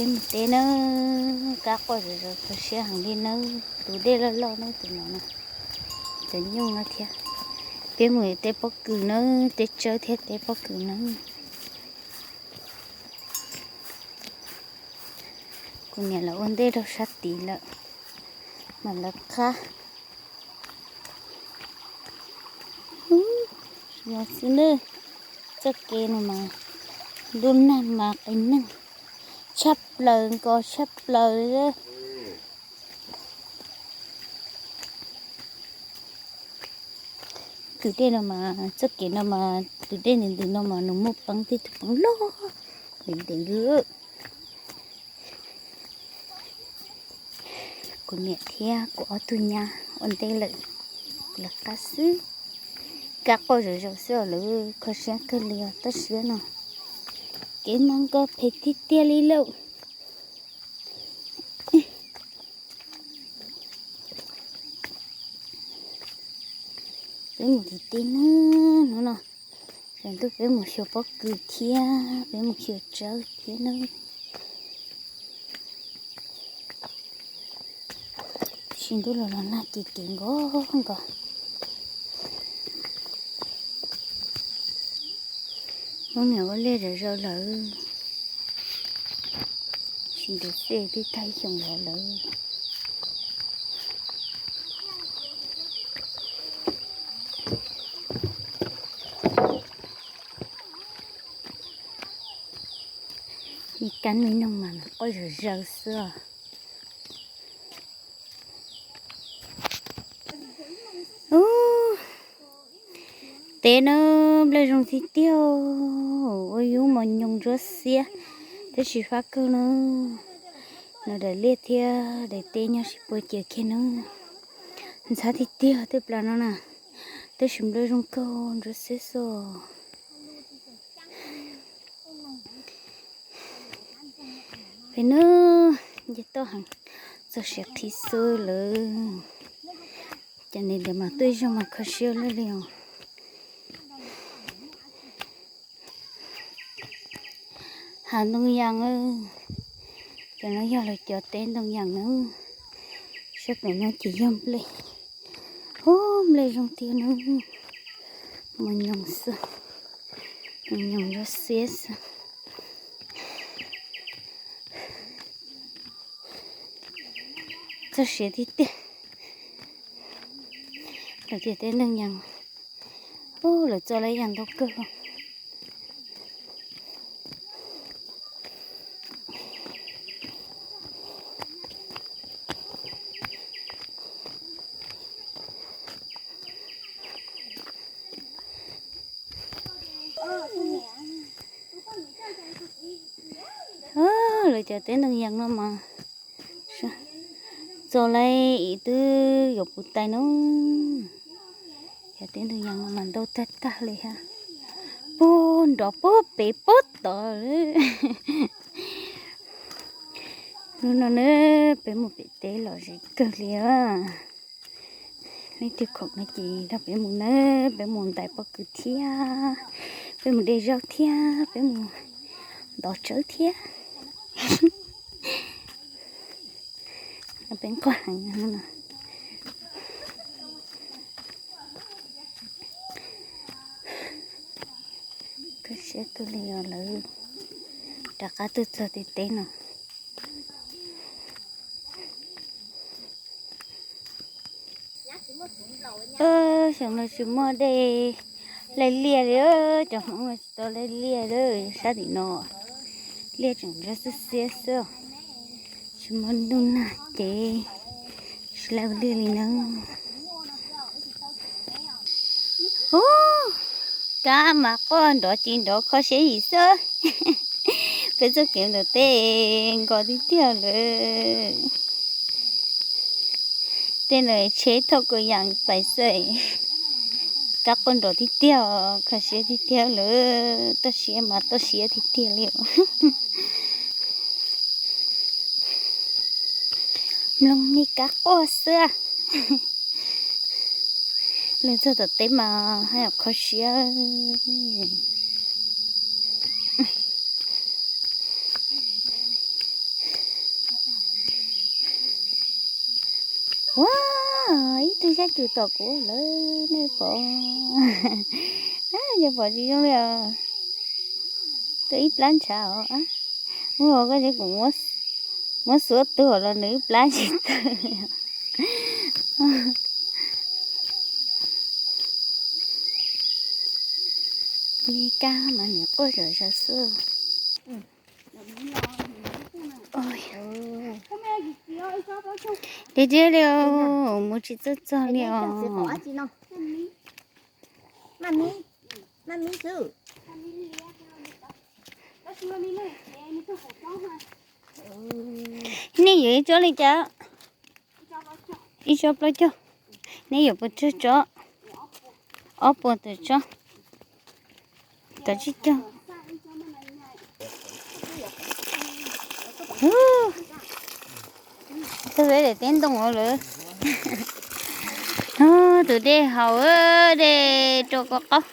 Peb mus teb nawb, kab quaj zom zaws kho siab heev li nawb. Tus dej loj loj nawb, tus no na, cov nyuj no thiab. Peb mus teb pob kws nawb, teb tsawb thiab teb pob kws nawb. Kuv niam lawv ua ntej rau sab tid lawm, mam lawv qab. Los xwb na, txoj kev no mas ntuj nag mas qias neeg tshaj plaws, nkos tshaj plaws. Tus dej no mas, txoj kev no mas, tus dej ntws ntws no mas nws muaj peeb, tej tus peeb loj ntev ntev li. Kuv niam thiab kuv ob tug nyab ua ntej lawm, lawv qab xwb. Kab quaj zom zaws xwb os, lawv kho siab kawg li os, toj siab no. Kev mas nkos phem tiag tiag li lauj. Peb mus tim teb nawb, hnub no sawv ntuj peb mus xyuas pob kws thiab peb mus xyuas tsawb thiab nawb. Tab sis ntuj los los nag ces kev nkos nkos. Hmoob niam ua liaj zom zaws lawm, tsis ntev xwb twb tag ib xyoos los lawm. Me kab me noog mas quaj zom zaws xwb os. Ub, teb na, nplej zoo tiag tiag, ua yub mos nyoos ntsuab xiab, tab sis fab kawg na. No daim liaj thiab daim teb nyob sib puag cia kiag na. Ntxhab tiag tiag tej plas no na, tab sis nplej zoo kawg ntsuab xiab xwb. Pem no nce toj heev, txog siav qhi xwb lawm. Cov niam ntawd mas tuaj ib zaug mas kho siab lawm li os. Hav ntoo yas, cov no yog lawv cov teb ntoo yas na. Sab pem no ces yog nplej, ub, nplej zoo tiag na. Mos nyoos xwb, mos nyoos ntsuab xiab xwb. Txog siav tiag tiag. Lawv cov teb ntoo yas, ub, lawv txo lawv yas ntau kawg. Lawv cov teb ntoo yas no mas txo lawv ib twb yuav puv tais no. Cov teb ntoo yas no mas ntau tag tag li hab, puag nrov puag pem puag tod. Hnub no na, peb mus pem teb lom zem kawg li. Leej twg khoom no ces nrog peb mus na, peb mus ntais pob kws thiab, peb mus de zaub thiab, peb mus ntov tsawb thiab. Peb nquag heev no. Kho siab kawg li os, lawv rov qab tuaj txog tim teb no. Xyoo no tsis muaj dej laij liaj li, cov Hmoob tsis tau laij liaj li, sab tim no liaj tseem ntsuab xiab xiab xwb. Tsis muaj ntuj nag ces tsis laij liaj li na. Ub, kab mas quaj nrov tsis nrov kho siab yim xwb. Peb txoj kev ntawm teb nkos tiag tiag lawm. Tej ntawd tsheb thauj kaus yam pais xwb. Kab quaj nrov tiag tiag, kho siab tiag tiag lawm, toj siab mas toj siab tiag tiag li. Mloog me kab quaj xwb. Lawv txog tom teb mas haj yam kho siab. Ua, ib tug xyab cus tom kuv lawm nej pom. Yog pom tsis zoo li os. Tuaj ib plab ntshav os. Muab koj tsev kuv muab xuav tuag los nws ib plab tsis tawg. Li kab mas niam quaj zom zaws xwb. Deb deb li os, mus tsis txog txog li os. Nej yuav ib tsob li cas? Ib tsob plaub caug. Nej yuav puas tsawg tsob? Ob puas tawm tsob. Kav tsij cog. Tug peb daim teb ntoo lawm. Tus dej haus, dej rau koj qaub.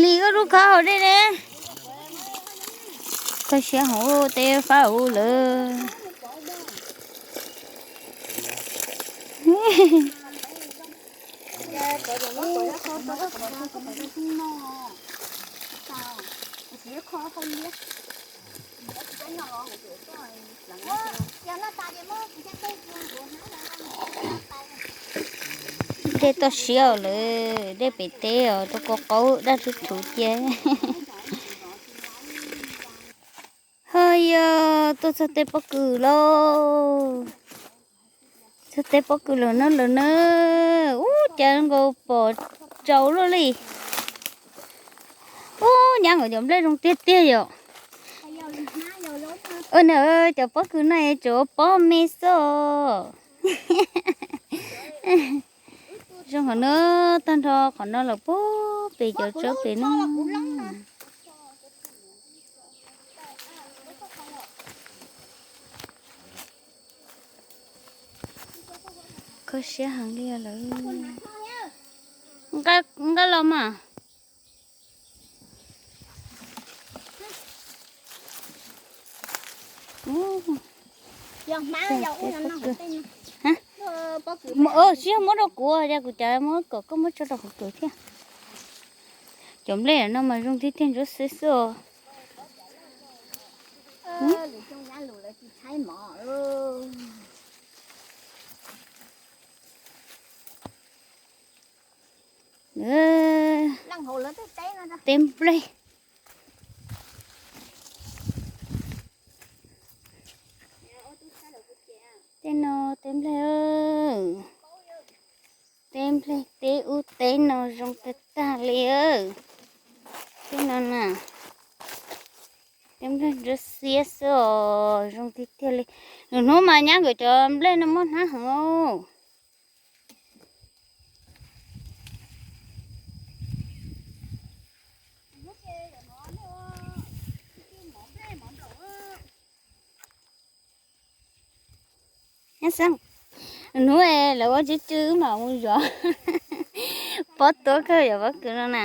Li koj lub khob haus dej ne. Koj siab hauv teb fab ub lawm. Dej toj siab lawm, dej pem teb os, rau koj qaub daj rhuv rhuv cia. Ho yog tuaj txog tej pob kws lauj. Txog tej pob kws lawm na lawm na. Ub, cas nkaus pom tsaus luaj li. Ub, nyab nkawd cov nplej zoo tiag tiag yom. Ua na, cov pob kws no es tsuas pob me xwb os. Zoo qhov no, tag nrho qhov no los puag pem cov tsob pem no. Kho siab heev li lawm. Nqa los mas. Tsis yog muab rau kuv, yog kuv cas muab kom koj muab tso rau hauv kws thiab. Cov nplej no mas zoo tiag tiag ntsuab xwb xwb os. Teb nplej. Tej no teb nplej. Teb nplej teb ub teb no zoo tag tag li. Teb no na, teb nplej ntsuab xiab xwb os, zoo tiag tiag li. Lwm hnub mas nyab nkawd cov nplej no muaj hnab heev. Hnub es lawv ua tsw tsw wb mam mus zov. Pob tuab kawg yog pob kws no na.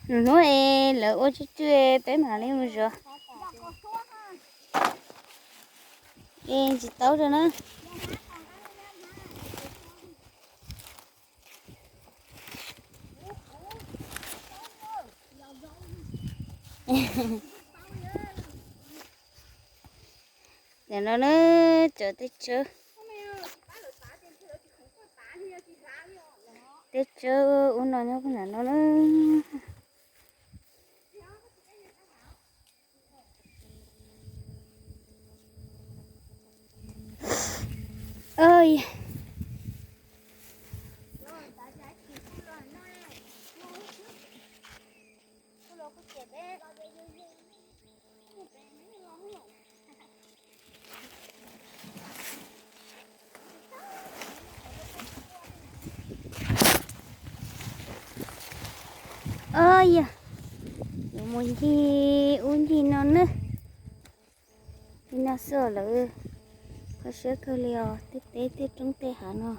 Hnub es lawv ua tsw tsw peb mam li mus zov. Es tsis tau rau na. Tam no na, cov teb tsawb, teb tsawb ub no nyob puag nram no na. Yog yuav mus ncig ub ncig no na. Li no xwb lawm, kho siab kawg li os, tej teb tej roob tej hav no.